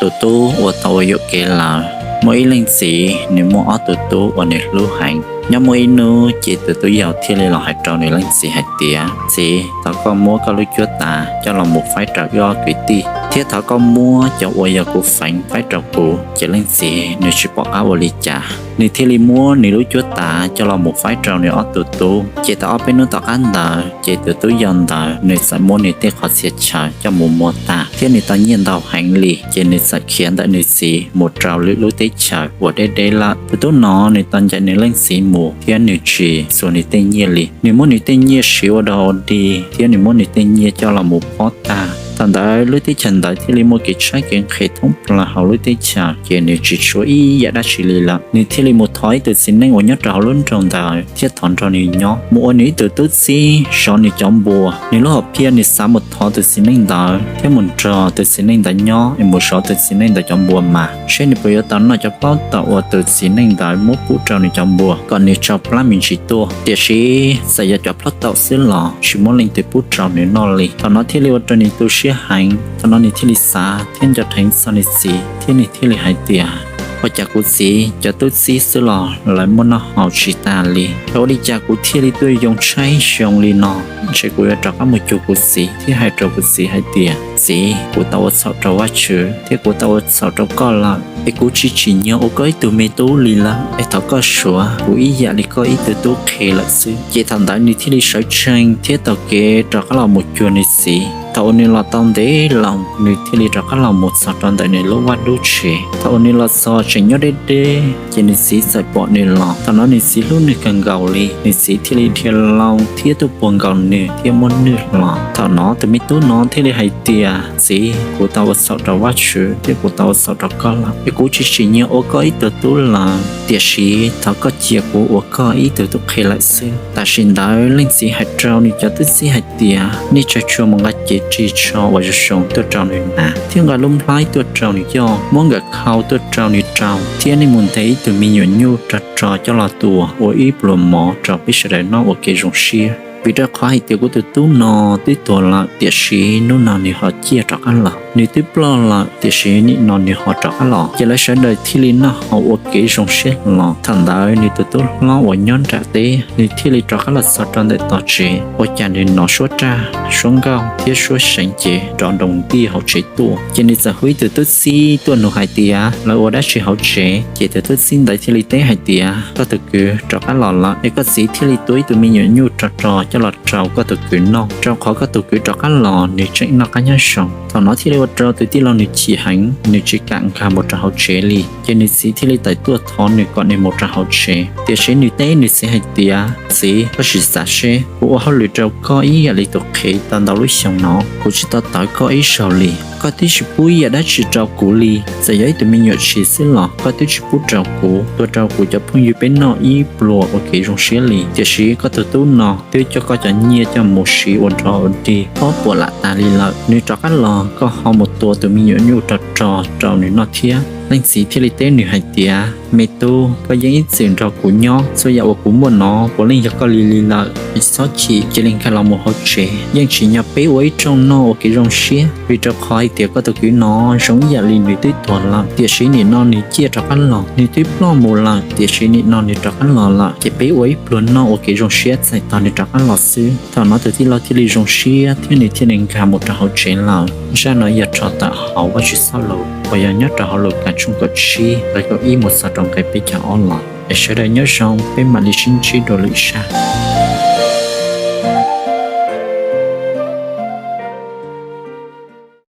Tus tub uas tau ua yuam kev lawm. Muaj ib leej txiv, nws muaj ob tug tub uas nws hlub heev. Nyob muaj ib hnub ces tus tub yau thiaj li los hais rau nws leej txiv hais tias, Txiv, thov koj muab koj lub cuab tav coj los mus faib rau wb ob kwv tij, thiab thov koj muab cov uas yog kuv feev faib rau kuv. Ces leej txiv nws tsis pom qab ua li cas, nws thiaj li muab nws lub cuab tav coj los mus faib rau nws ob tug tub. Ces tau ob peb hnub tom qab ntawd ces tus tub yau ntawd nws txawm muab nws tej qhov txhia chaw coj mus muag tag thiab nws tau nyiaj ntau heev li, ces nws txawm khiav ntawm nws txiv mus rau lwm lub teb chaws uas deb deb lawm. Tus tub no nws tau ncaim nws leej txiv mus thiab nws tsis txuas nws tej nyiaj li. Nws muab nws tej nyiaj siv ua dog ua dig thiab nws muab nws tej nyiaj coj los mus phob tag. Thaum ntawd lub teb chaws ntawd thiaj li muaj kev tshaib kev nqhis thoob plaws hauv lub teb chaws, ces nws tsis tshuav ib yam dab tsi li lawm. Nws thiaj li mus thov ib tug txiv neej uas nyob rau hauv lub nroog ntawd thiab thov nrog nws nyob, mus ua nws ib tug tub txib zov nws cov npua. Nws lub hom phiaj nws xav mus thov tus txiv neej ntawd thiab mus nrog tus txiv neej ntawd nyob es mus zov tus txiv neej ntawd cov npua mas seb nws puas yuav tau noj cov plaub taum uas tus txiv neej ntawd muab pub rau nws cov npua kom nws tsau plab me ntsis tuaj. Tiam sis txawm yog cov plaub taum xwb los tsis muaj leej twg pub rau nws noj li. Thaum no thiaj li ua rau nws tu siab heev. Thaum no nws thiaj li xav thiab nco dheev txog nws txiv thiab nws thiaj li hais tias, Ua cas kuv txiv cov tub txib xwb los lawv muaj noj haus tsis tas li, es ua li cas kuv thiaj li tuaj yoo tshaib xyoo li no? Ntshe kuv yuav rov qab mus cuag kuv txiv thiab hais rau kuv txiv hais tias, Txiv, kuv tau ua txhaum rau Vajtswv thiab kuv tau ua txhaum rau koj lawm, es kuv tsis tsim nyog ua koj ib tug me tub li lawm, es thov koj suav kuv ib yam li koj ib tug tub qhe lawm xwb. Ces thaum ntawd nws thiaj li sawv tsees thiab taug kev rov qab los mus cuag nws txiv. Thaum uas nws los tau ntev loo, nws thiaj li rov qab los mus txog rau ntawm nws lub vaj lub tsev. Thaum uas nws los txog tseem nyob deb deb, ces nws txiv txawm pom nws los. Thaum no nws txiv hlub nws kawg nkaus li, nws txiv thiaj li dhia loo thiab tuaj puag nkaus nws thiab muab nws hlo. Thaum no tus me tub no thiaj li hais tias, Txiv, kuv tau ua txhaum rau Vajtswv thiab kuv tau ua txhaum rau koj lawm, es kuv tsis tsim nyog ua koj ib tug tub lawm, tiam sis thov koj cia kuv ua koj ib tug tub qhe lawm xwb. Tam sim ntawd leej txiv hais rau nws cov tub txib hais tias, Nej tsuag tsuag mus nqa cev ris tsho uas zoo zoo tuaj rau nws hnav, thiab nqa lub nplhaib tuaj rau nws coj, muab nkawm khau tuaj rau nws rau, thiab nej mus ntes ib tug me nyuam nyuj rog rog coj los tua ua ib pluag mov rau peb sawv daws noj ua kev zoo siab. Vim rau qhov hais tias kuv tus tub no twb tuag lawm, tiam sis hnub no nws ho ciaj rov qab los. Nws twb ploj lawm, tiam sis nim no nws ho rov qab los, ces lawv sawv daws thiaj li noj haus ua kev zoo siab los. Thaum ntawd nws tus tub hlob uas nyob nram teb, nws thiaj li rov qab los txog rau ntawm tog tsev, ua cas nws hnov suab raj, suab nkauj thiab suab seev cev nrov nroos ntiag hauv tsev tuaj. Ces nws txawm hu ib tug tub txib tuaj nug hais tias, Lawv ua dab tsi hauv tsev? Ces tus tub txib ntawd thiaj li teb hais tias, Koj tus kwv rov qab los lawm, es koj txiv thiaj li tua ib tug me nyuam nyuj rog rog coj los rau koj tus kwv noj, rau qhov koj tus kwv rov qab los nws tseem noj qab nyob zoo. Thaum no thiaj li ua rau tus tij laug nws chim heev, nws tsis kam nkag mus rau hauv tsev li. Ces nws txiv thiaj li tawm tuaj thov nws kom nws mus rau hauv tsev. Tiam sis nws teb nws txiv hais tias, Txiv, koj sim xav seb, kuv ua hauj lwm rau koj ib yam li tus qhev tau ntau lub xyoo no, kuv tsis tau tawv koj ib zaug li. Koj twb tsis pub ib yam dab tsi rau kuv li, txawm yog ib tug me nyuam tshis xwb los koj twb tsis pub rau kuv, tua rau kuv cov phooj ywg peb noj ib pluag ua kev zoo siab li. Tiam sis koj tus tub no twb coj koj cov nyiaj coj mus siv ua nrov ua dig, phob puas lam tas li lawm. Nws rov qab los koj ho mus tua tus me nyuam nyuj rog rog rau nws noj thiab. Leej txiv thiaj li teb nws hais tias, Me tub, koj yeej ib txwm nrog kuv nyob, txhua yam uas kuv muaj no puav leej yog koj li li lawm. Tsis txhob chim, cia li nkag los mus hauv tsev. Yeej tsim nyog peb ua ib rooj noj ua kev zoo siab, vim rau qhov hais tias koj tus kwv no zoo ib yam li nws twb tuag lawm, tiam sis nim no nws ciaj rov qab los. Nws twb ploj mus lawm, tiam sis nim no nws rov qab los lawm, ces peb ua ib pluag noj ua kev zoo siab txhais tos nws rov qab los xwb. Thaum no tus tij laug thiaj li zoo siab thiab nws thiaj li nkag mus rau hauv tsev lawm. Zaj no yog rho tawm hauv Vajtswv txoj lus uas yog nyob rau hauv Lukas tshooj kaum tsib nqe kaum ib mus txog rau nqe peb caug ob los. Es sawv daws nyob zoo, peb mam li sib ntsib dua lwm zaj.